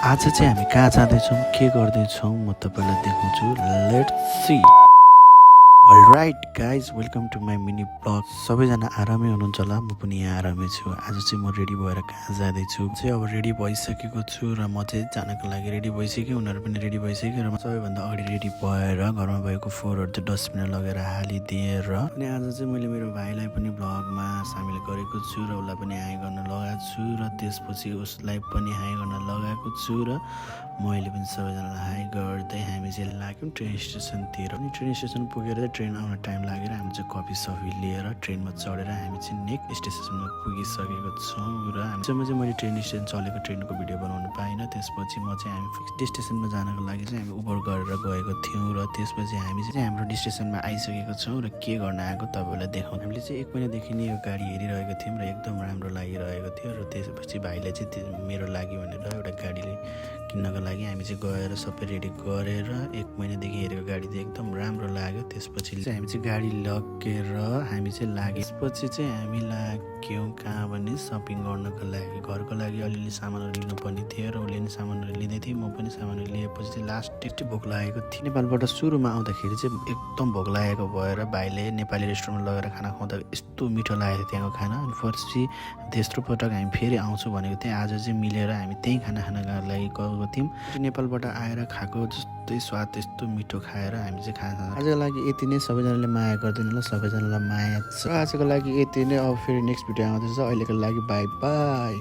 आज चाहिँ हामी कहाँ जाँदैछौँ के गर्दैछौँ म तपाईँलाई देखाउँछु let's see. Alright guys welcome to my mini vlog. सबैजना आरामै हुनुहुन्छ होला, म पनि यहाँ आरामै छु। आज चाहिँ म रेडी भएर कहाँ जाँदैछु चाहिँ अब रेडी भइसकेको छु र म चाहिँ जानको लागि रेडी भइसक्यो, उनीहरू पनि रेडी भइसक्यो र म सबैभन्दा अगाडि रेडी भएर घरमा भएको फोहोरहरू चाहिँ डस्टबिनमा लगेर हालिदिएर अनि आज चाहिँ मैले मेरो भाइलाई पनि ब्लगमा सामेल गरेको छु र उसलाई पनि हाई गर्न लगाएको छु र त्यसपछि उसलाई पनि हाई गर्न लगाएको छु र मैले पनि सबैजनालाई हाई गर्दै हामी चाहिँ लाग्यौँ ट्रेन स्टेसनतिर। अनि ट्रेन स्टेसन पुगेर चाहिँ ट्रेन आउन टाइम लागेर हामी चाहिँ कफी सफी लिएर ट्रेनमा चढेर हामी चाहिँ नेक्स्ट स्टेसनमा पुगिसकेको छौँ र हामीसँग चाहिँ मैले ट्रेन स्टेसन चलेको ट्रेनको भिडियो बनाउनु पाइनँ। त्यसपछि म चाहिँ हामी फिक्स स्टेसनमा जानको लागि चाहिँ हामी उबर गरेर गएको थियौँ र त्यसपछि हामी चाहिँ हाम्रो स्टेसनमा आइसकेको छौँ र के गर्न आएको तपाईँलाई देखाउँ। हामीले चाहिँ 1 महिनादेखि नै यो गाडी हेरिरहेको थियौँ र एकदम राम्रो लागिरहेको थियो र त्यसपछि भाइले चाहिँ मेरो लागि भनेर एउटा गाडीले किन्नको लागि हामी चाहिँ गएर सबै रेडी गरेर 1 महिनादेखि हेरेको गाडी चाहिँ एकदम राम्रो लाग्यो। त्यसपछि चाहिँ हामी चाहिँ गाडी लगेर हामी चाहिँ लाग्यो। त्यसपछि चाहिँ हामी लाग्यौँ कहाँ भने सपिङ गर्नको लागि, घरको लागि अलिअलि सामानहरू लिनुपर्ने थियो र उसले नि सामानहरू लिँदै थियो, म पनि सामानहरू लिएपछि चाहिँ लास्ट टेस्टी भोक लागेको थियो। नेपालबाट सुरुमा आउँदाखेरि चाहिँ एकदम भोक लागेको भएर भाइले नेपाली रेस्टुरेन्टमा लगेर खाना खुवाउँदा यस्तो मिठो लागेको थियो त्यहाँको खाना। अनि फर्सी तेस्रो पटक हामी फेरि आउँछु भनेको थिएँ, आज चाहिँ मिलेर हामी त्यहीँ खाना खानको लागि गएको थियौँ। नेपालबाट आएर खाएको जस्तै स्वाद यस्तो मिठो खाएर हामी चाहिँ खाना आजको लागि यति नै। सबैजनाले माया गरिदिनु होला, सबैजनालाई माया छ। आजको लागि यति नै। अब फेरि नेक्स्ट भिडियो आउँदैछ, अहिलेको लागि बाई बाई।